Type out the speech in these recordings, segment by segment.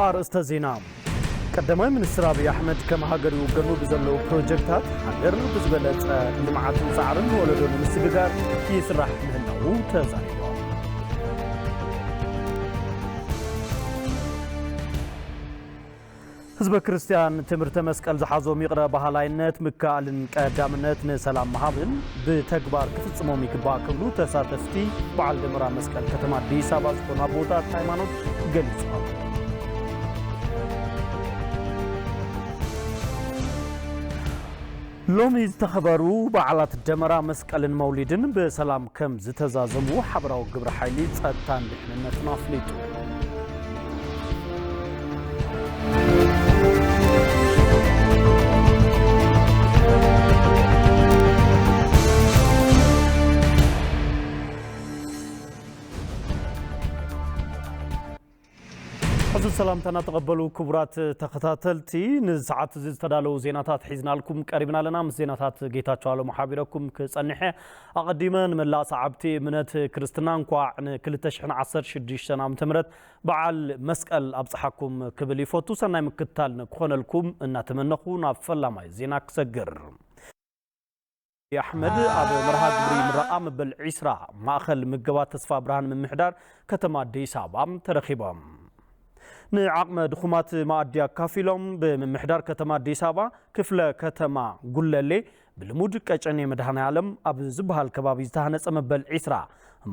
ኣርእስተ ዜና። ቀዳማይ ሚኒስትር ኣብይ ኣሕመድ ከም ሃገር ይውገኑ ብዘለዉ ፕሮጀክታት ሃገር ብዝበለጸ ልምዓትን ጻዕርን ወለዶ ንምስግጋር ይስራሕ ምህላዉ ተዛሪቦም። ህዝበ ክርስቲያን ትምህርተ መስቀል ዝሓዞም ይቕረ በሃላይነት ምክኣልን ቀዳምነት ንሰላም ምሃብን ብተግባር ክፍጽሞም ይግባእ ክብሉ ተሳተፍቲ በዓል ደመራ መስቀል ከተማ ኣዲስ ኣበባ ዝኾኑ ኣቦታት ሃይማኖት ገሊጾም። ሎሚ ዝተኸበሩ በዓላት ደመራ መስቀልን መውሊድን ብሰላም ከም ዝተዛዘሙ ሓበራዊ ግብረ ሓይሊ ጸጥታን ድሕንነትን ኣፍሊጡ። ሕዙ ሰላምታና ተቐበሉ ክቡራት ተኸታተልቲ፣ ንሰዓት እዚ ዝተዳለዉ ዜናታት ሒዝናልኩም ቀሪብና ኣለና። ምስ ዜናታት ጌታቸው ኣለሙ ሓቢረኩም ክጸንሐ። ኣቐዲመ ንመላእ ሰዓብቲ እምነት ክርስትና እንኳዕ ን ክልተ ሽሕን ዓሰርተ ሽዱሽተን ዓመተ ምህረት በዓል መስቀል ኣብጽሓኩም ክብል ይፈቱ። ሰናይ ምክትታል ንክኾነልኩም እናተመነኹ ናብ ፈላማይ ዜና ክሰግር። ኣሕመድ ኣብ መርሃ ግብሪ ምረቓ መበል ዒስራ ማእኸል ምገባ ተስፋ ብርሃን ምምሕዳር ከተማ ኣዲስ ኣበባ ተረኺቦም። ንዓቕመ ድኹማት መኣዲ ኣካፊሎም። ብምምሕዳር ከተማ ኣዲስ ኣበባ ክፍለ ከተማ ጉለሌ ብልሙድ ቀጨኔ መድኃኔ ዓለም ኣብ ዝበሃል ከባቢ ዝተሃነጸ መበል ዒስራ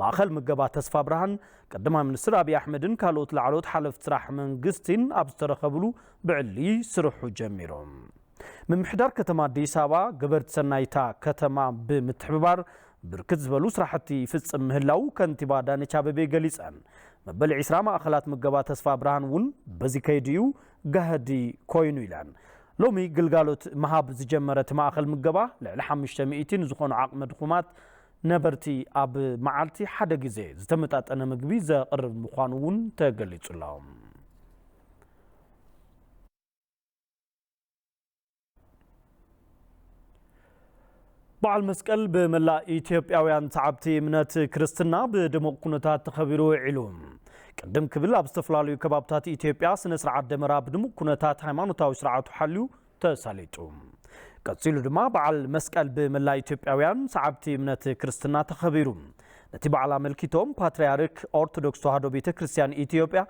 ማእኸል ምገባ ተስፋ ብርሃን ቀዳማይ ሚኒስትር ኣብይ ኣሕመድን ካልኦት ላዕለዎት ሓለፍቲ ስራሕ መንግስቲን ኣብ ዝተረኸብሉ ብዕሊ ስርሑ ጀሚሩ። ምምሕዳር ከተማ ኣዲስ ኣበባ ገበርቲ ሰናይታ ከተማ ብምትሕብባር ብርክት ዝበሉ ስራሕቲ ይፍጽም ምህላው ከንቲባ ኣዳነች ኣቤቤ ገሊጸን። መበል ዒስራ ማእኸላት ምገባ ተስፋ ብርሃን እውን በዚ ከይዲ እዩ ጋህዲ ኮይኑ ኢለን። ሎሚ ግልጋሎት ምሃብ ዝጀመረ እቲ ማእኸል ምገባ ልዕሊ ሓሙሽተ ሚእቲ ንዝኾኑ ዓቕመ ድኹማት ነበርቲ ኣብ መዓልቲ ሓደ ግዜ ዝተመጣጠነ ምግቢ ዘቕርብ ምዃኑ እውን ተገሊጹ ኣሎ። በዓል መስቀል ብመላእ ኢትዮጵያውያን ሰዓብቲ እምነት ክርስትና ብድሙቕ ኩነታት ተኸቢሩ ውዒሉ። ቅድም ክብል ኣብ ዝተፈላለዩ ከባብታት ኢትዮጵያ ስነ ስርዓት ደመራ ብድሙቕ ኩነታት ሃይማኖታዊ ስርዓቱ ሓልዩ ተሳሊጡ። ቀጺሉ ድማ በዓል መስቀል ብመላእ ኢትዮጵያውያን ሰዓብቲ እምነት ክርስትና ተኸቢሩ። ነቲ በዓል ኣመልኪቶም ፓትርያርክ ኦርቶዶክስ ተዋህዶ ቤተ ክርስቲያን ኢትዮጵያ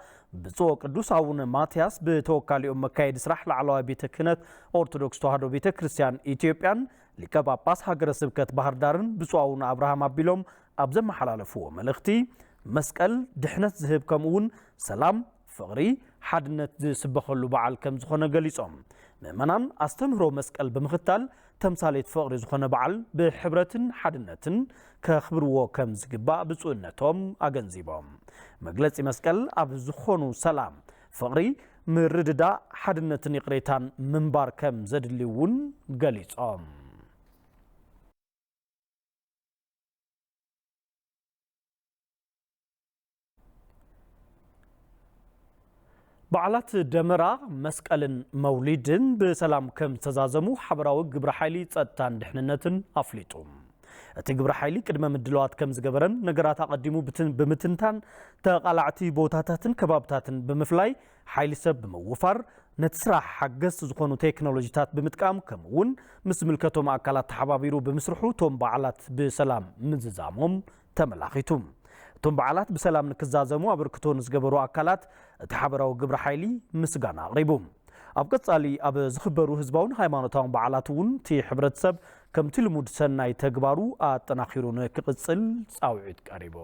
ብፁዕ ወቅዱስ ኣቡነ ማትያስ ብተወካሊኦም መካየዲ ስራሕ ላዕለዋይ ቤተ ክህነት ኦርቶዶክስ ተዋህዶ ቤተ ክርስቲያን ኢትዮጵያን ሊቀ ጳጳስ ሃገረ ስብከት ባህር ዳርን ብፁዕ ኣቡነ ኣብርሃም ኣቢሎም ኣብ ዘመሓላለፍዎ መልእኽቲ፣ መስቀል ድሕነት ዝህብ ከምኡ እውን ሰላም፣ ፍቕሪ፣ ሓድነት ዝስበኸሉ በዓል ከም ዝኾነ ገሊጾም፣ ምእመናን ኣስተምህሮ መስቀል ብምኽታል ተምሳሌት ፍቕሪ ዝኾነ በዓል ብሕብረትን ሓድነትን ከኽብርዎ ከም ዝግባእ ብፁዕነቶም ኣገንዚቦም። መግለጺ መስቀል ኣብ ዝኾኑ ሰላም፣ ፍቕሪ፣ ምርድዳእ፣ ሓድነትን ይቕሬታን ምንባር ከም ዘድሊ እውን ገሊጾም። በዓላት ደመራ፣ መስቀልን መውሊድን ብሰላም ከም ዝተዛዘሙ ሓበራዊ ግብረ ሓይሊ ጸጥታን ድሕንነትን ኣፍሊጡ። እቲ ግብረ ሓይሊ ቅድመ ምድላዋት ከም ዝገበረን ነገራት ኣቐዲሙ ብትን-፣ ብምትንታን ተቓላዕቲ ቦታታትን ከባብታትን ብምፍላይ ሓይሊ ሰብ ብምውፋር ነቲ ስራሕ ሓገዝቲ ዝኾኑ ቴክኖሎጂታት ብምጥቃም ከምኡ እውን ምስ ዝምልከቶም ኣካላት ተሓባቢሩ ብምስርሑ እቶም በዓላት ብሰላም ምዝዛሞም ተመላኺቱ። እቶም በዓላት ብሰላም ንክዛዘሙ ኣበርክቶ ንዝገበሩ ኣካላት እቲ ሓበራዊ ግብረ ሓይሊ ምስጋና ኣቕሪቡ። ኣብ ቀጻሊ ኣብ ዝኽበሩ ህዝባውን ሃይማኖታውን በዓላት እውን እቲ ሕብረተሰብ ከምቲ ልሙድ ሰናይ ተግባሩ ኣጠናኺሩ ንክቕጽል ጻውዒት ቀሪቡ።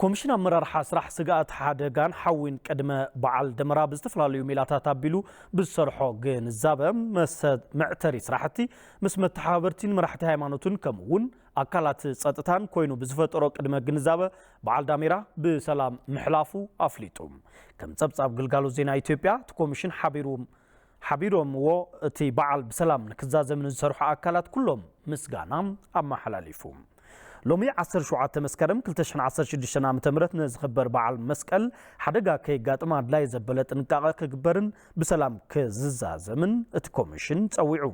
ኮሚሽን ኣመራርሓ ስራሕ ስግኣት ሓደጋን ሓዊን ቅድመ በዓል ደመራ ብዝተፈላለዩ ሜላታት ኣቢሉ ብዝሰርሖ ግንዛበ መሰ-፣ መዕተሪ ስራሕቲ ምስ መተሓባበርቲን መራሕቲ ሃይማኖትን ከምኡ እውን ኣካላት ጸጥታን ኮይኑ ብዝፈጠሮ ቅድመ ግንዛበ በዓል ዳሜራ ብሰላም ምሕላፉ ኣፍሊጡ። ከም ጸብጻብ ግልጋሎት ዜና ኢትዮጵያ እቲ ኮሚሽን ሓቢሩ ሓቢሮምዎ እቲ በዓል ብሰላም ንክዛዘም ንዝሰርሑ ኣካላት ኩሎም ምስጋና ኣመሓላሊፉ። ሎሚ ዓሰርተ ሸውዓተ መስከረም ክልተ ሽሕን ዓሰርተ ሽዱሽተን ዓመተ ምህረት ንዝኽበር በዓል መስቀል ሓደጋ ከየጋጥም ኣድላይ ዘበለ ጥንቃቐ ክግበርን ብሰላም ክዝዛዘምን እቲ ኮሚሽን ጸዊዑ።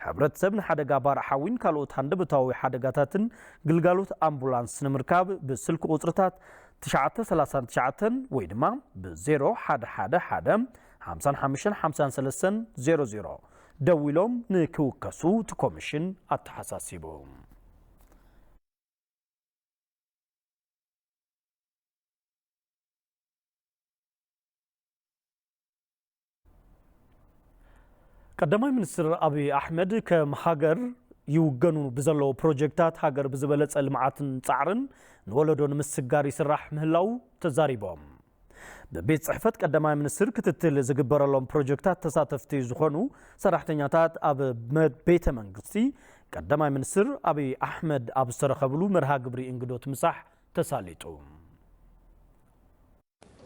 ሕብረተሰብ ንሓደጋ ባርዕ ሓዊን ካልኦት ሃንደበታዊ ሓደጋታትን ግልጋሎት ኣምቡላንስ ንምርካብ ብስልኪ ቁጽርታት ትሽዓተ ሰላሳ ትሽዓተ ወይ ድማ ብ0111555533 ደዊሎም ንክውከሱ እቲ ኮሚሽን ኣተሓሳሲቡ። ቀዳማይ ሚኒስትር ኣብይ ኣሕመድ ከም ሃገር ይውገኑ ብዘለዉ ፕሮጀክታት ሃገር ብዝበለጸ ልምዓትን ጻዕርን ንወለዶ ንምስግጋር ይስራሕ ምህላዉ ተዛሪቦም። ብቤት ጽሕፈት ቀዳማይ ሚኒስትር ክትትል ዝግበረሎም ፕሮጀክታት ተሳተፍቲ ዝኾኑ ሰራሕተኛታት ኣብ መ-፣ ቤተ መንግስቲ ቀዳማይ ሚኒስትር ኣብይ ኣሕመድ ኣብ ዝተረኸብሉ መርሃ ግብሪ እንግዶት ምሳሕ ተሳሊጡ።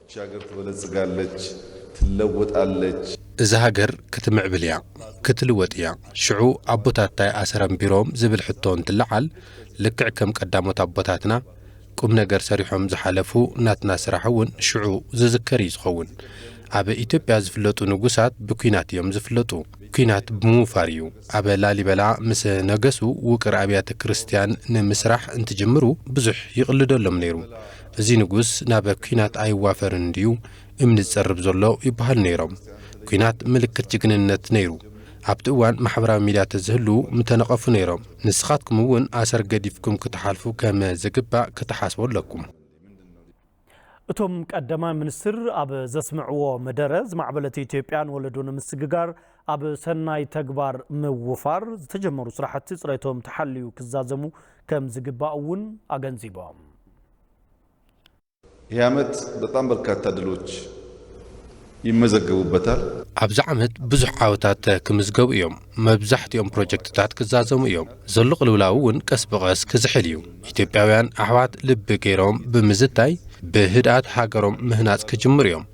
እቺ ሀገር ትበለጽጋለች፣ ትለወጣለች። እዛ ሃገር ክትምዕብል እያ፣ ክትልወጥ እያ። ሽዑ ኣቦታትታይ ኣሰረምቢሮም ዝብል ሕቶ እንትለዓል፣ ልክዕ ከም ቀዳሞት ኣቦታትና ቁም ነገር ሰሪሖም ዝሓለፉ ናትና ስራሕ እውን ሽዑ ዝዝከር እዩ ዝኸውን። ኣብ ኢትዮጵያ ዝፍለጡ ንጉሳት ብኲናት እዮም ዝፍለጡ። ኲናት ብምውፋር እዩ። ኣብ ላሊበላ ምስ ነገሱ ውቅር ኣብያተ ክርስቲያን ንምስራሕ እንትጅምሩ ብዙሕ ይቕልደሎም ነይሩ። እዚ ንጉስ ናብ ኲናት ኣይዋፈርን ድዩ እምኒ ዝጸርብ ዘሎ ይበሃሉ ነይሮም። ኲናት ምልክት ጅግንነት ነይሩ። ኣብቲ እዋን ማሕበራዊ ሚድያ ተዝህሉ ምተነቐፉ ነይሮም። ንስኻትኩም እውን ኣሰር ገዲፍኩም ክትሓልፉ ከም ዝግባእ ክትሓስቡ ኣለኩም። እቶም ቀዳማይ ሚኒስትር ኣብ ዘስምዕዎ መደረ ዝማዕበለት ኢትዮጵያ ንወለዶ ንምስግጋር ኣብ ሰናይ ተግባር ምውፋር ዝተጀመሩ ስራሕቲ ፅሬቶም ተሓልዩ ክዛዘሙ ከም ዝግባእ እውን ኣገንዚቦም። ይህ ዓመት በጣም በርካታ ድሎች ይመዘገቡበታል። ኣብዚ ዓመት ብዙሕ ዓወታት ክምዝገቡ እዮም። መብዛሕትኦም ፕሮጀክትታት ክዛዘሙ እዮም። ዘሎ ቅልውላው እውን ቀስ ብቐስ ክዝሕል እዩ። ኢትዮጵያውያን ኣሕዋት ልቢ ገይሮም ብምዝታይ ብህድኣት ሃገሮም ምህናፅ ክጅምሩ እዮም።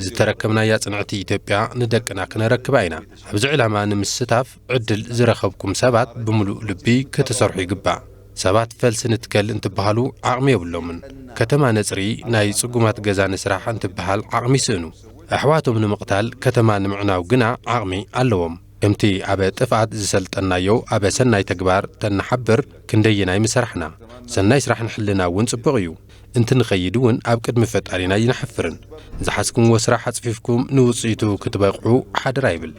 ዝተረከብናያ ፅንዕቲ ኢትዮጵያ ንደቅና ክነረክባ ኢና። ኣብዚ ዕላማ ንምስታፍ ዕድል ዝረኸብኩም ሰባት ብምሉእ ልቢ ክትሰርሑ ይግባእ። ሰባት ፈልሲ ንትከል እንትበሃሉ ዓቕሚ የብሎምን። ከተማ ነፅሪ፣ ናይ ፅጉማት ገዛ ንስራሕ እንትበሃል ዓቕሚ ይስእኑ። ኣሕዋቶም ንምቕታል ከተማ ንምዕናው ግና ዓቕሚ ኣለዎም። ከምቲ ኣብ ጥፍኣት ዝሰልጠናዮ ኣብ ሰናይ ተግባር ተንሓብር ክንደየናይ ምሰራሕና። ሰናይ ስራሕ ንሕልና እውን ፅቡቕ እዩ። እንትንኸይድ እውን ኣብ ቅድሚ ፈጣሪና ኣይንሓፍርን። ዝሓዝኩምዎ ስራሕ ኣፅፊፍኩም ንውፅኢቱ ክትበቕዑ ሓደራ ይብል።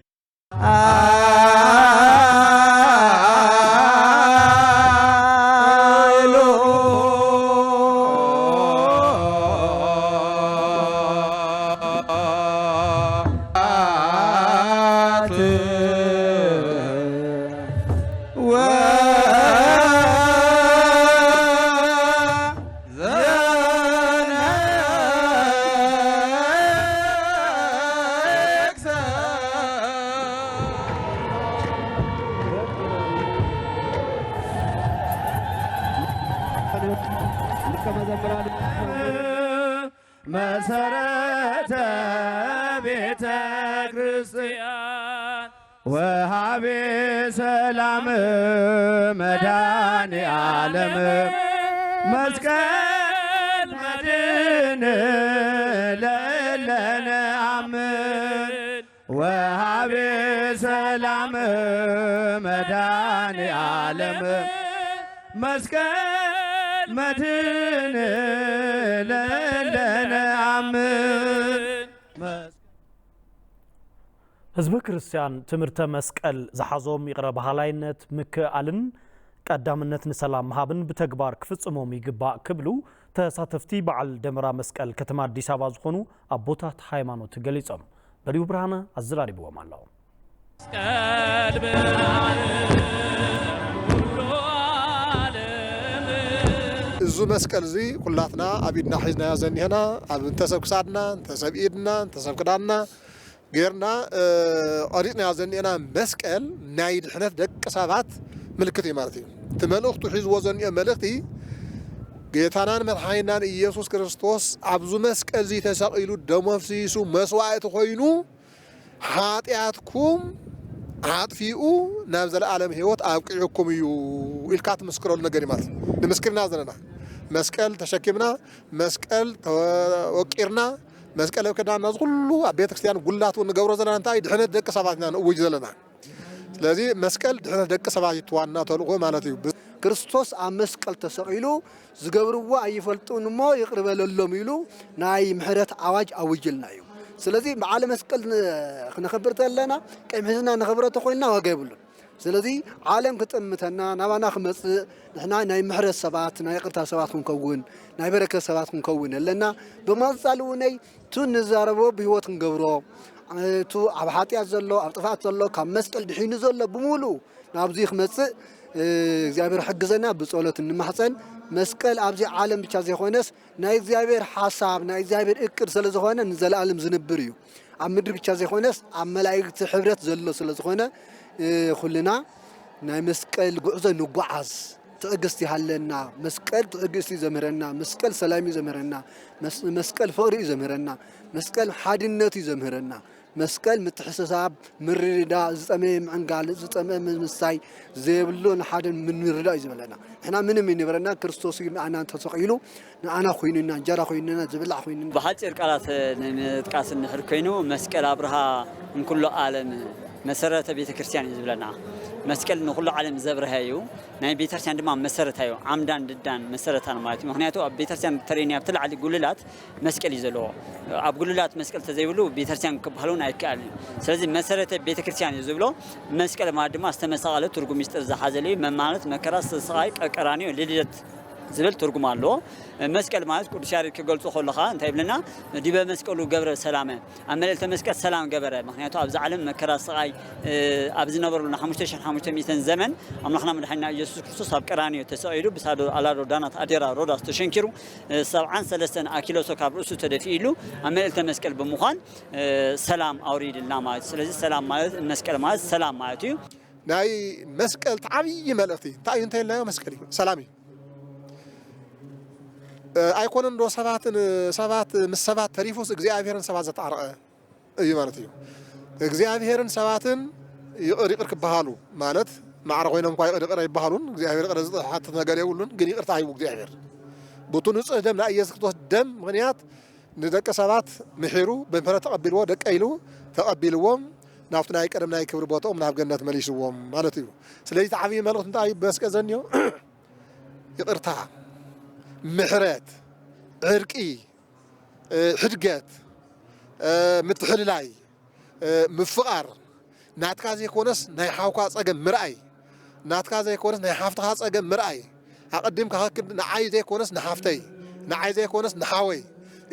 መሰረተ ቤተ ክርስቲያን ወሃቤ ሰላም መድኃኔ ዓለም መስቀል መድን ለለነ አምን ወሃቤ ሰላም መድኃኔ ዓለም መስቀል መድን ለለነ አምን። ህዝበ ክርስቲያን ትምህርተ መስቀል ዝሓዞም ይቕረ በሃላይነት፣ ምክእኣልን ቀዳምነት ንሰላም ምሃብን ብተግባር ክፍጽሞም ይግባእ ክብሉ ተሳተፍቲ በዓል ደመራ መስቀል ከተማ ኣዲስ ኣበባ ዝኾኑ ኣቦታት ሃይማኖት ገሊጾም። በሪሁ ብርሃነ ኣዘራሪብዎም ኣሎ። እዚ መስቀል እዚ ኩላትና ኣብ ኢድና ሒዝናዮ ዘኒሀና ኣብ እንተሰብ ክሳድና እንተሰብ ኢድና እንተሰብ ክዳንና ጌርና ቀሪጽናዮ ዘኒአና መስቀል ናይ ድሕነት ደቂ ሰባት ምልክት እዩ ማለት እዩ። እቲ መልእኽቱ ሒዝዎ ዘኒኦ መልእኽቲ ጌታናን መድሓኒናን ኢየሱስ ክርስቶስ ኣብዚ መስቀል እዚ ተሰቒሉ ደሙ ኣፍሲሱ መስዋእቲ ኮይኑ ሓጢኣትኩም ኣጥፊኡ ናብ ዘለኣለም ህይወት ኣብቂዑኩም እዩ ኢልካ ትምስክረሉ ነገር እዩ ማለት እዩ። ንምስክር ኢና ዘለና። መስቀል ተሸኪምና፣ መስቀል ተወቂርና፣ መስቀል ኣብ ከዳና፣ እዚ ኩሉ ኣብ ቤተክርስትያን ጉላት እውን ንገብሮ ዘለና እንታይ ድሕነት ደቂ ሰባት ኢና ንእውጅ ዘለና። ስለዚ መስቀል ድሕነት ደቂ ሰባት እዩ እቲ ዋና ተልእኾ ማለት እዩ። ክርስቶስ ኣብ መስቀል ተሰቒሉ ዝገብርዎ ኣይፈልጡን እሞ ይቕር በለሎም ኢሉ ናይ ምሕረት ኣዋጅ ኣውጅልና እዩ። ስለዚ በዓለ መስቀል ን-፣ ክነኽብር ተለና ቀይም ሒዝና ነኽብሮ ተኾይንና ዋጋ የብሉን። ስለዚ ዓለም ክጥምተና ናባና ክመጽእ ንሕና ናይ ምሕረት ሰባት ናይ ይቕርታ ሰባት ክንከውን ናይ በረከት ሰባት ክንከውን ኣለና። ብመጻሉ እውነይ እቱ ንዛረቦ ብህይወት ክንገብሮ እቱ ኣብ ሓጢኣት ዘሎ ኣብ ጥፋት ዘሎ ካብ መስቀል ድሒኑ ዘሎ ብምሉእ ናብዚ ክመጽእ እግዚኣብሔር ሕግዘና ብጸሎት እንማሕፀን። መስቀል ኣብዚ ዓለም ብቻ ዘይኮነስ ናይ እግዚኣብሔር ሓሳብ ናይ እግዚኣብሔር እቅድ ስለ ዝኾነ ንዘለኣለም ዝንብር እዩ። ኣብ ምድሪ ብቻ ዘይኮነስ ኣብ መላእክቲ ሕብረት ዘሎ ስለ ዝኾነ ኩልና ናይ መስቀል ጉዕዞ ንጓዓዝ። ትዕግስት ይሃለና። መስቀል ትዕግስት እዩ ዘምህረና። መስቀል ሰላም እዩ ዘምህረና። መስ-፣ መስቀል ፍቕሪ እዩ ዘምህረና። መስቀል ሓድነት እዩ ዘምህረና። መስቀል ምትሕስሳብ፣ ምርድዳእ፣ ዝጠመየ ምዕንጋል፣ ዝጠመየ ምስታይ ዘየብሉ ንሓደ ምንርዳእ እዩ ዝበለና። ንሕና ምንም ይንበረና ክርስቶስ እዩ ንኣና ተሰቒሉ ንኣና ኮይኑና፣ እንጀራ ኮይኑና፣ ዝብላዕ ኮይኑና። ብሓጺር ቃላት ንምጥቃስ እንድሕር ኮይኑ መስቀል ኣብርሃ እንኩሎ ዓለም መሰረተ ቤተ ክርስቲያን እዩ ዝብለና። መስቀል ንኩሉ ዓለም ዘብርሀ እዩ። ናይ ቤተ ክርስቲያን ድማ መሰረታ እዩ። ዓምዳን ድዳን መሰረታን ማለት እዩ። ምክንያቱ ኣብ ቤተ ክርስቲያን ተርእዩኒ ኣብቲ ላዕሊ ጉልላት መስቀል እዩ ዘለዎ። ኣብ ጉልላት መስቀል ተዘይብሉ ቤተ ክርስቲያን ክበሃል እውን ኣይከኣልን እዩ። ስለዚ መሰረተ ቤተ ክርስቲያን እዩ ዝብሎ። መስቀል ማለት ድማ ዝተመሳቐለ ትርጉም ምስጢር ዝሓዘለ እዩ። መማለት መከራ፣ ስቓይ፣ ቀራንዮ፣ ልደት ዝብል ትርጉም ኣለዎ። መስቀል ማለት ቅዱስ ያሬድ ክገልጾ ከሎ ኸዓ እንታይ ይብለና? ዲበ መስቀሉ ገብረ ሰላመ፣ ኣብ መልዕልተ መስቀል ሰላም ገበረ። ምክንያቱ ኣብዚ ዓለም መከራ ስቓይ ኣብ ዝነበረሉ ሓሙሽተ ሽሕን ሓሙሽተ ሚእትን ዘመን ኣምላኽና መድሓኒና ኢየሱስ ክርስቶስ ኣብ ቀራንዮ ተሰቒሉ ብሳዶ ኣላዶ ዳናት ኣዴራ ሮዳስ ተሸንኪሩ ሰብዓን ሰለስተን ኣኪለሶ ካብ ርእሱ ተደፊእሉ ኣብ መልዕልተ መስቀል ብምዃን ሰላም ኣውሪድልና ማለት እዩ። ስለዚ ሰላም ማለት መስቀል ማለት ሰላም ማለት እዩ። ናይ መስቀል እቲ ዓብዪ መልእኽቲ እንታይ እዩ እንተኢልናዮ መስቀል እዩ፣ ሰላም እዩ። ኣይኮነን ዶ ሰባትን ሰባት ምስ ሰባት ተሪፉስ እግዚኣብሔርን ሰባት ዘተዓረቐ እዩ ማለት እዩ። እግዚኣብሔርን ሰባትን ይቕር ይቕር ክበሃሉ ማለት ማዕረ ኮይኖም እኳ ይቕር ይቕር ኣይበሃሉን። እግዚኣብሔር ይቕር ዝሓትት ነገር የብሉን፣ ግን ይቕርታ ሂቡ እግዚኣብሔር ብቱ ንጹህ ደም ናይ ኢየሱስ ክርስቶስ ደም ምኽንያት ንደቂ ሰባት ምሒሩ ብምሕረት ተቐቢልዎ ደቀ ኢሉ ተቐቢልዎም ናብቲ ናይ ቀደም ናይ ክብሪ ቦታኦም ናብ ገነት መሊስዎም ማለት እዩ። ስለዚ እቲ ዓብዪ መልእኽቲ እንታይ እዩ ብመስቀል ዘንዮ? ይቕርታ፣ ምሕረት፣ ዕርቂ፣ ሕድገት፣ ምትሕልላይ፣ ምፍቓር፣ ናትካ ዘይኮነስ ናይ ሓውካ ጸገም ምርኣይ፣ ናትካ ዘይኮነስ ናይ ሓፍትኻ ጸገም ምርኣይ፣ ኣቐዲምካ ከክድ ንዓይ ዘይኮነስ ንሓፍተይ፣ ንዓይ ዘይኮነስ ንሓወይ።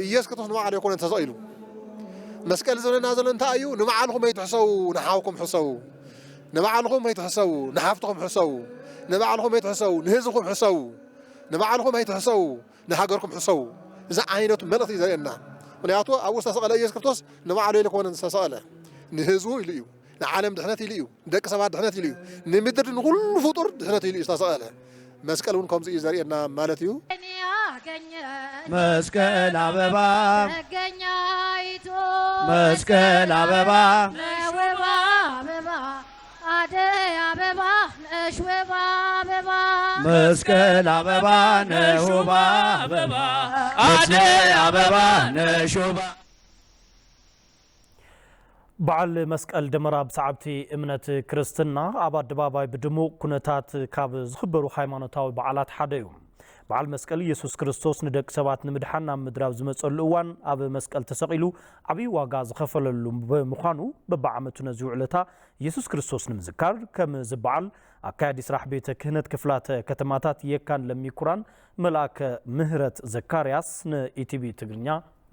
ኢየሱስ ክርስቶስ ንባዕሉ ኣይኮነን ተሰቒሉ። መስቀል ዝብለና ዘሎ እንታይ እዩ? ንባዕልኹም ኣይትሕሰቡ፣ ንሓውኩም ሕሰቡ። ንባዕልኹም ኣይትሕሰቡ፣ ንሓፍትኹም ሕሰቡ። ንባዕልኹም ኣይትሕሰቡ፣ ንህዝብኹም ሕሰቡ። ንባዕልኹም ኣይትሕሰቡ፣ ንሃገርኩም ሕሰቡ። እዚ ዓይነቱ መልእኽቲ እዩ ዘርእየና። ምክንያቱ ኣብኡ ዝተሰቐለ ኢየሱስ ክርስቶስ ንባዕሉ ኢሉ ኣይኮነን ዝተሰቐለ፣ ንህዝቡ ኢሉ እዩ። ንዓለም ድሕነት ኢሉ እዩ። ንደቂ ሰባት ድሕነት ኢሉ እዩ። ንምድሪ ንኹሉ ፍጡር ድሕነት ኢሉ እዩ ዝተሰቐለ። መስቀል እውን ከምዚ እዩ ዘርእየና ማለት እዩ። መስቀል ኣበባ መገኛይቱ መስቀል ኣበባ ነሽ ውብ ኣበባ ኣደይ ኣበባ ነሽ ውብ ኣበባ መስቀል ኣበባ ነሽ ውብ ኣበባ ኣደይ ኣበባ ነሽ ውብ በዓል መስቀል ደመራ ብሰዓብቲ እምነት ክርስትና ኣብ ኣደባባይ ብድሙቕ ኩነታት ካብ ዝኽበሩ ሃይማኖታዊ በዓላት ሓደ እዩ። በዓል መስቀል ኢየሱስ ክርስቶስ ንደቂ ሰባት ንምድሓን ናብ ምድሪ ኣብ ዝመጸሉ እዋን ኣብ መስቀል ተሰቒሉ ዓብዪ ዋጋ ዝኸፈለሉ ብምዃኑ በብዓመቱ ነዚ ውዕለታ ኢየሱስ ክርስቶስ ንምዝካር ከም ዝበዓል ኣካያዲ ስራሕ ቤተ ክህነት ክፍላተ ከተማታት የካን ለሚኩራን መልኣከ ምህረት ዘካርያስ ንኢቲቪ ትግርኛ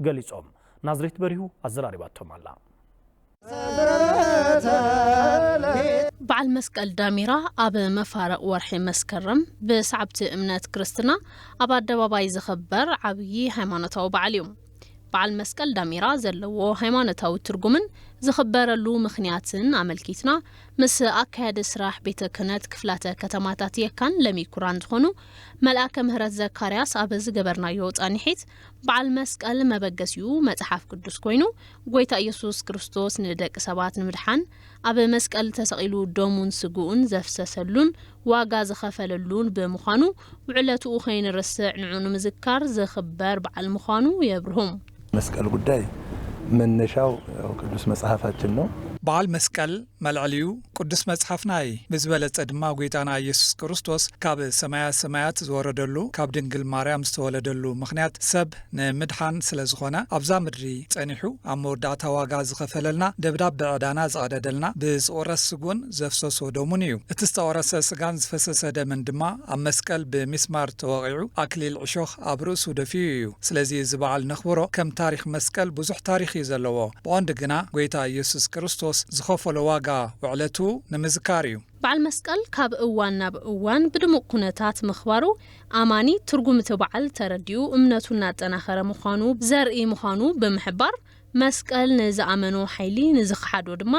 ገሊጾም። ናዝሬት በሪሁ ኣዘራሪባቶም ኣላ። በዓል መስቀል ዳሜራ ኣብ መፋርቕ ወርሒ መስከረም ብሰዓብቲ እምነት ክርስትና ኣብ ኣደባባይ ዝኽበር ዓብዪ ሃይማኖታዊ በዓል እዩ። በዓል መስቀል ዳሜራ ዘለዎ ሃይማኖታዊ ትርጉምን ዝኽበረሉ ምኽንያትን ኣመልኪትና ምስ ኣካያዲ ስራሕ ቤተ ክህነት ክፍላተ ከተማታት የካን ለሚኩራን ዝኾኑ መልኣከ ምህረት ዘካርያስ ኣብ ዝገበርናዮ ፃንሒት በዓል መስቀል መበገሲኡ መፅሓፍ ቅዱስ ኮይኑ ጎይታ ኢየሱስ ክርስቶስ ንደቂ ሰባት ንምድሓን ኣብ መስቀል ተሰቒሉ ደሙን ስግኡን ዘፍሰሰሉን ዋጋ ዝኸፈለሉን ብምዃኑ ውዕለትኡ ከይንርስዕ ንዑ ንምዝካር ዝኽበር በዓል ምዃኑ የብርሁ። መስቀል ጉዳይ መነሻው ቅዱስ መጽሐፋችን ነው። በዓል መስቀል መልዕሊኡ ቅዱስ መጽሓፍና እዩ። ብዝበለጸ ድማ ጐይታና ኢየሱስ ክርስቶስ ካብ ሰማያ ሰማያት ዝወረደሉ፣ ካብ ድንግል ማርያም ዝተወለደሉ ምኽንያት ሰብ ንምድሓን ስለ ዝኾነ ኣብዛ ምድሪ ጸኒሑ ኣብ መወዳእታ ዋጋ ዝኸፈለልና፣ ደብዳበ ዕዳና ዝቐደደልና፣ ብዝቑረስ ስጉን ዘፍሰሶ ደሙን እዩ። እቲ ዝተቑረሰ ስጋን ዝፈሰሰ ደምን ድማ ኣብ መስቀል ብሚስማር ተወቒዑ ኣክሊል ዕሾኽ ኣብ ርእሱ ደፊኡ እዩ። ስለዚ እዚ በዓል ነኽብሮ ከም ታሪኽ መስቀል ብዙሕ ታሪኽ እዩ ዘለዎ። ብቐንዱ ግና ጐይታ ኢየሱስ ክርስቶስ ዝኸፈሎ ዋጋ ውዕለቱ ንምዝካር እዩ። በዓል መስቀል ካብ እዋን ናብ እዋን ብድሙቕ ኩነታት ምኽባሩ ኣማኒ ትርጉም እቲ በዓል ተረዲኡ እምነቱ እናጠናኸረ ምዃኑ ዘርኢ ምዃኑ ብምሕባር መስቀል ንዝኣመኖ ሓይሊ ንዝኸሓዶ ድማ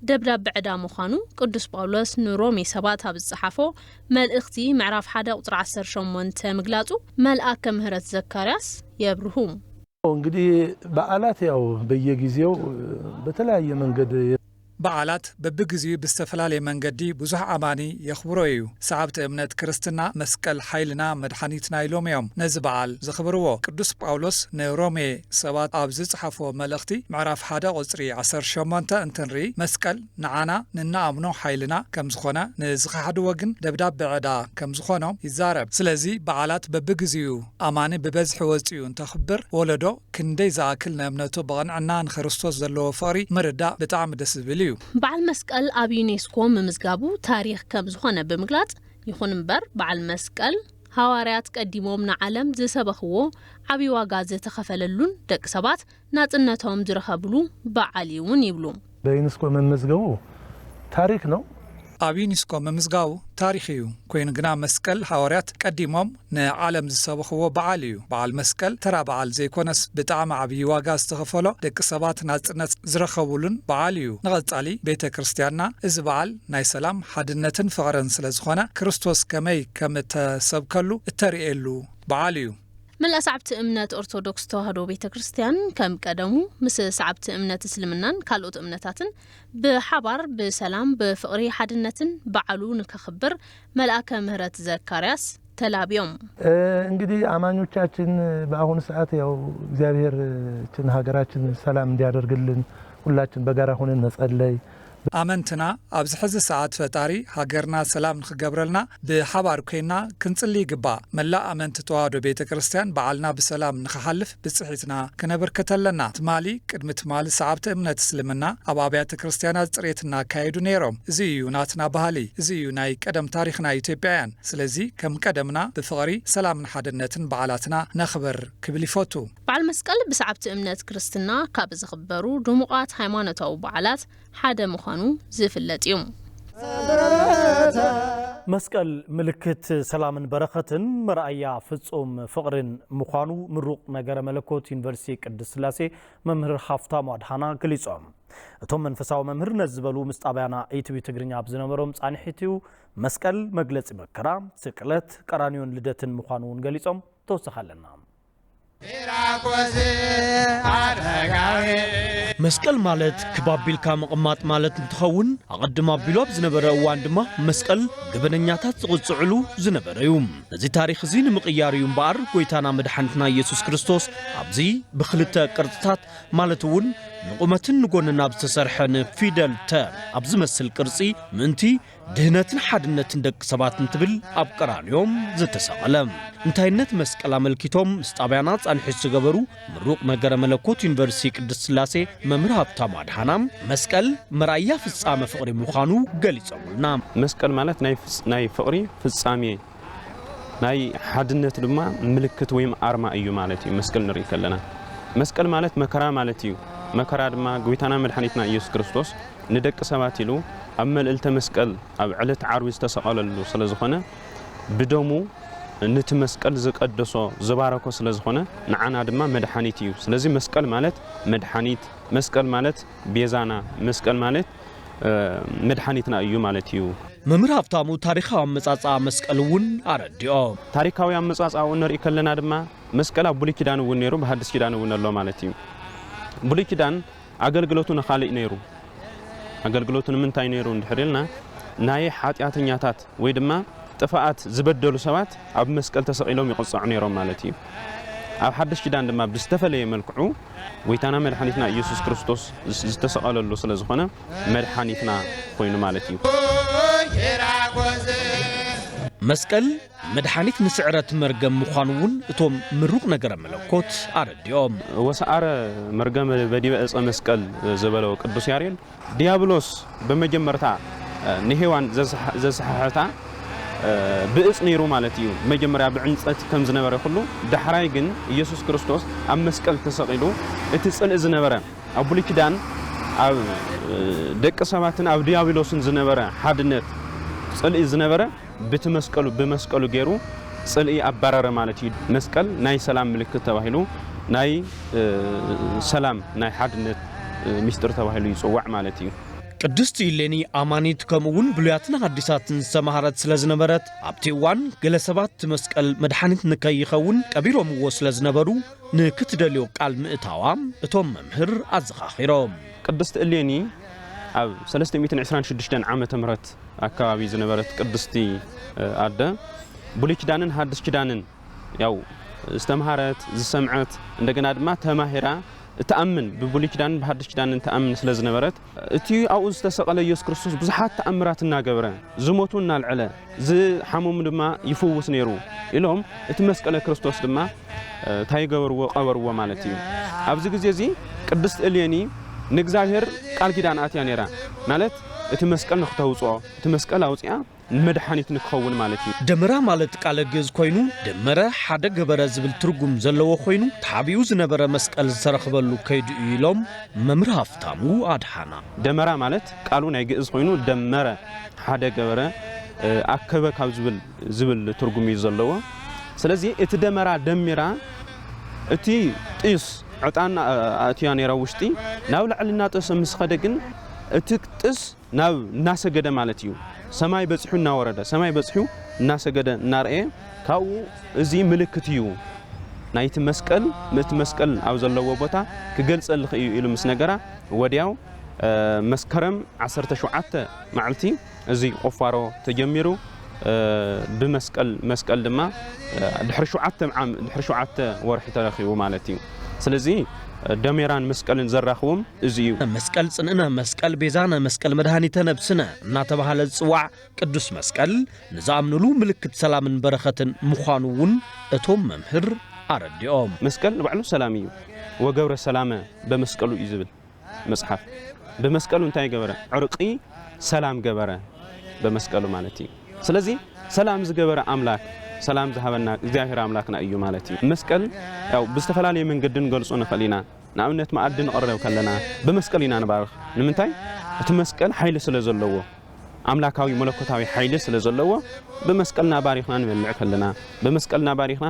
ደብዳበ ዕዳ ምዃኑ ቅዱስ ጳውሎስ ንሮሜ ሰባት ኣብ ዝጸሓፎ መልእኽቲ ምዕራፍ ሓደ ቁጽሪ ዓሰርተ ሸሞንተ ምግላጹ መልኣከ ምህረት ዘካርያስ የብርሁ። እንግዲህ በዓላት ያው በየጊዜው በተለያየ መንገድ በዓላት በብግዚኡ ብዝተፈላለየ መንገዲ ብዙሕ ኣማኒ የኽብሮ እዩ። ሰዓብቲ እምነት ክርስትና መስቀል ሓይልና መድሓኒትና ኢሎም እዮም ነዚ በዓል ዘኽብርዎ። ቅዱስ ጳውሎስ ንሮሜ ሰባት ኣብ ዝጸሓፎ መልእኽቲ ምዕራፍ ሓደ ቁጽሪ ዓሰርተ ሸሞንተ እንትንርኢ መስቀል ንዓና ንንኣምኖ ሓይልና ከም ዝኾነ ንዝኸሓድዎ ግን ደብዳበ ዕዳ ከም ዝኾኖም ይዛረብ። ስለዚ በዓላት በብግዚኡ ኣማኒ ብበዝሒ ወጺኡ እንተኽብር ወለዶ ክንደይ ዝኣክል ንእምነቱ ብቕንዕና ንክርስቶስ ዘለዎ ፍቕሪ ምርዳእ ብጣዕሚ ደስ ዝብል እዩ። በዓል መስቀል ኣብ ዩኔስኮ ምምዝጋቡ ታሪኽ ከም ዝኾነ ብምግላጽ፣ ይኹን እምበር በዓል መስቀል ሃዋርያት ቀዲሞም ንዓለም ዝሰበኽዎ ዓብዪ ዋጋ ዝተኸፈለሉን ደቂ ሰባት ናጽነቶም ዝረኸብሉ በዓል እውን ይብሉ። በዩኒስኮ መመዝገቡ ታሪክ ነው። ኣብ ዩኒስኮ ምምዝጋቡ ታሪኽ እዩ። ኮይኑ ግና መስቀል ሃዋርያት ቀዲሞም ንዓለም ዝሰበኽዎ በዓል እዩ። በዓል መስቀል ተራ በዓል ዘይኮነስ ብጣዕሚ ዓብዪ ዋጋ ዝተኸፈሎ ደቂ ሰባት ናጽነት ዝረኸቡሉን በዓል እዩ። ንቐጻሊ ቤተ ክርስቲያንና እዚ በዓል ናይ ሰላም ሓድነትን ፍቕርን ስለ ዝኾነ ክርስቶስ ከመይ ከም እተሰብከሉ እተርእየሉ በዓል እዩ። መላእ ሰዓብቲ እምነት ኦርቶዶክስ ተዋህዶ ቤተ ክርስቲያን ከም ቀደሙ ምስ ሰዓብቲ እምነት እስልምናን ካልኦት እምነታትን ብሓባር ብሰላም ብፍቕሪ ሓድነትን በዓሉ ንከኽብር መልኣከ ምህረት ዘካርያስ ተላብዮም። እንግዲህ አማኞቻችን በአሁኑ ሰዓት ያው እግዚአብሔር ችን ሀገራችን ሰላም እንዲያደርግልን ሁላችን በጋራ ሆነን መጸለይ ኣመንትና ኣብዚ ሕዚ ሰዓት ፈጣሪ ሃገርና ሰላም ንኽገብረልና ብሓባር ኮይና ክንጽሊ ይግባእ። መላእ ኣመንቲ ተዋህዶ ቤተ ክርስቲያን በዓልና ብሰላም ንኽሓልፍ ብጽሒትና ክነበርክት ኣለና። ትማሊ ቅድሚ ትማሊ ሰዓብቲ እምነት እስልምና ኣብ ኣብያተ ክርስቲያናት ጽሬት እናካየዱ ነይሮም። እዚ እዩ ናትና ባህሊ። እዚ እዩ ናይ ቀደም ታሪኽና ኢትዮጵያውያን። ስለዚ ከም ቀደምና ብፍቕሪ ሰላምን ሓድነትን በዓላትና ነኽብር ክብል ይፈቱ። በዓል መስቀል ብሰዓብቲ እምነት ክርስትና ካብ ዝኽበሩ ድሙቓት ሃይማኖታዊ በዓላት ሓደ ምዃኑ ዝፍለጥ እዩ። መስቀል ምልክት ሰላምን በረኸትን መርኣያ ፍጹም ፍቕርን ምዃኑ ምሩቕ ነገረ መለኮት ዩኒቨርሲቲ ቅድስት ስላሴ መምህር ሃፍታሙ ኣድሃና ገሊጾም። እቶም መንፈሳዊ መምህር ነዚ ዝበሉ ምስ ጣብያና ኢቲቪ ትግርኛ ኣብ ዝነበሮም ጻንሒት እዩ። መስቀል መግለጺ መከራ፣ ስቅለት፣ ቀራንዮን ልደትን ምዃኑ እውን ገሊጾም። ተወሳኺ ኣለና። መስቀል ማለት ክብ ኣቢልካ ምቕማጥ ማለት እንትኸውን፣ ኣቐድም ኣቢሉ ኣብ ዝነበረ እዋን ድማ መስቀል ገበነኛታት ዝቕጽዕሉ ዝነበረ እዩ። ነዚ ታሪኽ እዚ ንምቕያር እዩ እምበኣር ጐይታና መድሓኒትና ኢየሱስ ክርስቶስ ኣብዚ ብኽልተ ቅርጽታት ማለት እውን ንቑመትን ንጎንን ኣብ ዝተሰርሐ ንፊደል ተ ኣብ ዝመስል ቅርጺ ምእንቲ ድህነትን ሓድነትን ደቂ ሰባት እንትብል ኣብ ቀራንዮም ዝተሰቐለ። እንታይነት መስቀል ኣመልኪቶም ምስ ጣብያና ጻንሒት ዝገበሩ ምሩቕ ነገረ መለኮት ዩኒቨርሲቲ ቅድስት ስላሴ መምህር ሃብታሙ ኣድሃና፣ መስቀል መርኣያ ፍጻመ ፍቕሪ ምዃኑ ገሊጾምልና። መስቀል ማለት ናይ ፍጽ- ናይ ፍቕሪ ፍጻሜ ናይ ሓድነት ድማ ምልክት ወይም ኣርማ እዩ ማለት እዩ። መስቀል ንርኢ ከለና መስቀል ማለት መከራ ማለት እዩ። መከራ ድማ ጎይታና መድሓኒትና ኢየሱስ ክርስቶስ ንደቂ ሰባት ኢሉ ኣብ መልዕልተ መስቀል ኣብ ዕለት ዓርቢ ዝተሰቐለሉ ስለ ዝኾነ ብደሙ ነቲ መስቀል ዝቀደሶ ዝባረኮ ስለ ዝኾነ ንዓና ድማ መድሓኒት እዩ። ስለዚ መስቀል ማለት መድሓኒት፣ መስቀል ማለት ቤዛና፣ መስቀል ማለት መድሓኒትና እዩ ማለት እዩ። መምህር ሃብታሙ ታሪኻዊ ኣመጻጽኣ መስቀል እውን ኣረዲኦ። ታሪካዊ ኣመጻጽኣኡ ንርኢ ከለና ድማ መስቀል ኣብ ብሉይ ኪዳን እውን ነይሩ፣ ብሓድሽ ኪዳን እውን ኣሎ ማለት እዩ። ብሉይ ኪዳን ኣገልግሎቱ ንኻሊእ ነይሩ። ኣገልግሎቱ ንምንታይ ነይሩ እንድሕር ኢልና ናይ ሓጢኣተኛታት ወይ ድማ ጥፋኣት ዝበደሉ ሰባት ኣብ መስቀል ተሰቒሎም ይቕጽዑ ነይሮም ማለት እዩ። ኣብ ሓድሽ ኪዳን ድማ ብዝተፈለየ መልክዑ ጎይታና መድሓኒትና ኢየሱስ ክርስቶስ ዝተሰቐለሉ ስለ ዝኾነ መድሓኒትና ኮይኑ ማለት እዩ። መስቀል መድሓኒት ንስዕረት መርገም ምዃኑ እውን እቶም ምሩቕ ነገረ መለኮት ኣረዲኦም። ወሰኣረ መርገመ በዲበ ዕፀ መስቀል ዝበለው ቅዱስ ያሬድ ዲያብሎስ ብመጀመርታ ንሄዋን ዘስሓሕታ ብእፅ ነይሩ ማለት እዩ። መጀመርያ ብዕንፀት ከም ዝነበረ ኩሉ ዳሕራይ ግን ኢየሱስ ክርስቶስ ኣብ መስቀል ተሰቒሉ እቲ ፅልኢ ዝነበረ ኣብ ብሉይ ኪዳን ኣብ ደቂ ሰባትን ኣብ ዲያብሎስን ዝነበረ ሓድነት ፅልኢ ዝነበረ ብቲ መስቀሉ ብመስቀሉ ገይሩ ፅልኢ ኣባረረ ማለት እዩ። መስቀል ናይ ሰላም ምልክት ተባሂሉ ናይ ሰላም ናይ ሓድነት ሚስጥር ተባሂሉ ይፅዋዕ ማለት እዩ። ቅድስቲ ኢሌኒ ኣማኒት ከምኡ እውን ብሉያትን ሓዲሳትን ዝተማሃረት ስለ ዝነበረት ኣብቲ እዋን ገለ ሰባት እቲ መስቀል መድሓኒት ንከይኸውን ቀቢሮምዎ ስለ ዝነበሩ ንክትደልዮ ቃል ምእታዋ እቶም መምህር ኣዘኻኺሮም። ቅድስቲ እሌኒ ኣብ ሰለስተ ሚእትን ዕስራን ሽዱሽተን ዓመተ ምህረት ኣካባቢ ዝነበረት ቅድስቲ ኣደ ብሉይ ኪዳንን ሓድሽ ኪዳንን ያው ዝተምሃረት ዝሰምዐት እንደገና ድማ ተማሂራ እትኣምን ብብሉይ ኪዳንን ብሓድሽ ኪዳንን ትኣምን ስለ ዝነበረት እቲ ኣብኡ ዝተሰቐለ ኢየሱስ ክርስቶስ ብዙሓት ተኣምራት እናገበረ ዝሞቱ እናልዐለ ዝሓመሙ ድማ ይፍውስ ነይሩ ኢሎም እቲ መስቀለ ክርስቶስ ድማ እንታይ ገበርዎ ቀበርዎ ማለት እዩ። ኣብዚ ግዜ እዚ ቅድስቲ እሌኒ ንእግዚኣብሔር ቃል ኪዳን ኣትያ ነይራ ማለት እቲ መስቀል ንክተውፅኦ እቲ መስቀል ኣውፅኣ ንመድሓኒት ንክኸውን ማለት እዩ። ደመራ ማለት ቃለ ግእዝ ኮይኑ ደመረ ሓደ ገበረ ዝብል ትርጉም ዘለዎ ኮይኑ ተሓቢኡ ዝነበረ መስቀል ዝተረኽበሉ ከይዱ እዩ ኢሎም መምህር ሃፍታሙ ኣድሓና። ደመራ ማለት ቃሉ ናይ ግእዝ ኮይኑ ደመረ ሓደ ገበረ ኣከበ ካብ ዝብል ዝብል ትርጉም እዩ ዘለዎ። ስለዚ እቲ ደመራ ደሚራ እቲ ጢስ ዕጣን ኣእትያ ነይራ ውሽጢ ናብ ላዕሊ እናጠሰ ምስ ኸደ ግን እቲ ጥስ ናብ እናሰገደ ማለት እዩ። ሰማይ በፂሑ እናወረደ ሰማይ በፂሑ እናሰገደ እናርአየ ካብኡ እዚ ምልክት እዩ ናይቲ መስቀል ምእቲ መስቀል ኣብ ዘለዎ ቦታ ክገልፀልኺ እዩ ኢሉ ምስ ነገራ ወዲያው መስከረም ዓሰርተ ሸውዓተ መዓልቲ እዚ ቁፋሮ ተጀሚሩ ብመስቀል መስቀል ድማ ድሕሪ ሸውዓተ ዓም ድሕሪ ሸውዓተ ወርሒ ተረኺቡ ማለት እዩ። ስለዚ ደሜራን መስቀልን ዘራኽቦም እዚ እዩ። መስቀል ጽንዕነ፣ መስቀል ቤዛነ፣ መስቀል መድኃኒተ ነብስነ እናተባህለ ዝጽዋዕ ቅዱስ መስቀል ንዝኣምኑሉ ምልክት ሰላምን በረኸትን ምዃኑ እውን እቶም መምህር ኣረዲኦም። መስቀል ንባዕሉ ሰላም እዩ። ወገብረ ሰላመ በመስቀሉ እዩ ዝብል መጽሓፍ። ብመስቀሉ እንታይ ገበረ? ዕርቂ ሰላም ገበረ በመስቀሉ ማለት እዩ። ስለዚ ሰላም ዝገበረ ኣምላክ ሰላም ዝሃበና እግዚኣብሔር ኣምላክና እዩ ማለት እዩ። መስቀል ያው ብዝተፈላለየ መንገዲ ንገልጾ ንኽእል ኢና። ንኣብነት መኣዲ ንቕረብ ከለና ብመስቀል ኢና ንባርኽ። ንምንታይ? እቲ መስቀል ሓይሊ ስለ ዘለዎ፣ ኣምላካዊ መለኮታዊ ሓይሊ ስለ ዘለዎ ብመስቀልና ባሪኽና ንበልዕ ከለና ብመስቀልና ባሪኽና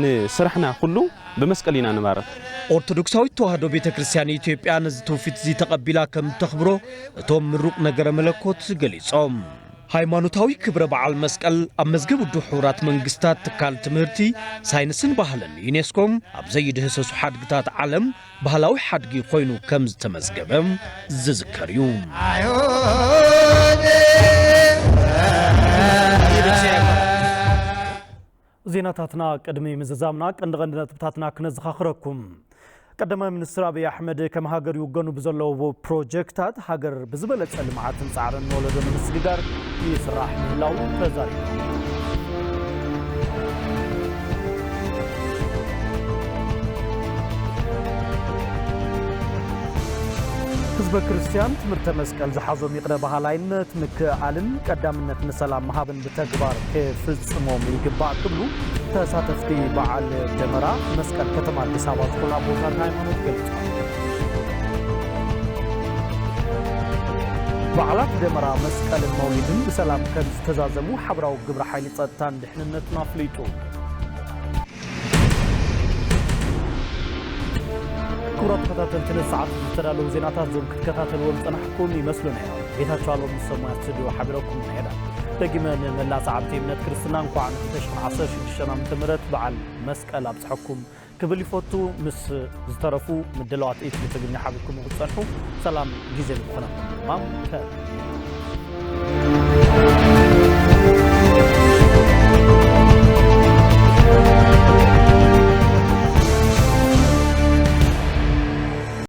ንስራሕና ኩሉ ብመስቀል ኢና ንባርኽ። ኦርቶዶክሳዊት ተዋህዶ ቤተ ክርስቲያን ኢትዮጵያ ነዚ ትውፊት እዚ ተቐቢላ ከም እተኽብሮ እቶም ምሩቕ ነገረ መለኮት ገሊጾም። ሃይማኖታዊ ክብረ በዓል መስቀል ኣብ መዝገብ ውድብ ሕቡራት መንግስታት ትካል ትምህርቲ፣ ሳይንስን ባህልን ዩኔስኮ ኣብ ዘይድህሰሱ ሓድግታት ዓለም ባህላዊ ሓድጊ ኮይኑ ከም ዝተመዝገበ ዝዝከር እዩ። ዜናታትና ቅድሚ ምዝዛምና ቀንዲ ቀንዲ ነጥብታትና ክነዘኻኽረኩም። ቀዳማይ ሚኒስትር ኣብይ ኣሕመድ ከም ሃገር ይውገኑ ብዘለዎ ፕሮጀክታት ሃገር ብዝበለፀ ልምዓትን ፃዕርን ንወለዶ ንምስግጋር ይስራሕ ምህላው ተዛሪቡ። ህዝበ ክርስቲያን ትምህርተ መስቀል ዝሓዞም ይቕረ በሃላይነት ምክእኣልን ቀዳምነት ንሰላም ምሃብን ብተግባር ክፍፅሞም ይግባእ ክብሉ ተሳተፍቲ በዓል ደመራ መስቀል ከተማ ኣዲስ ኣበባ ዝኾኑ ኣቦታት ሃይማኖት ገልጾም። በዓላት ደመራ መስቀልን መውሊድን ብሰላም ከም ዝተዛዘሙ ሓበራዊ ግብረ ሓይሊ ጸጥታን ድሕንነትን ኣፍሊጡ። ክቡራት ተኸታተልቲ ነዚ ሰዓት ዝተዳለዉ ዜናታት እዞም ክትከታተልዎም ዝጸናሕኩም ይመስሉ ነይሮም። ጌታቸው ኣሎም ምስ ሰሙያ ስቱዲዮ ሓቢረኩም ነይረ። ደጊመ ንመላእ ሰዓብቲ እምነት ክርስትና እንኳዕ ን ክልተ ሽሕን ዓሰርተ ሽዱሽተን ዓመተ ምህረት በዓል መስቀል ኣብጽሐኩም ክብል ይፈቱ። ምስ ዝተረፉ ምድላዋት ኢትቪ ትግርኛ ሓቢርኩም ክትጸንሑ ሰላም ግዜ ንክኾነኩም ድማ ተመንየ።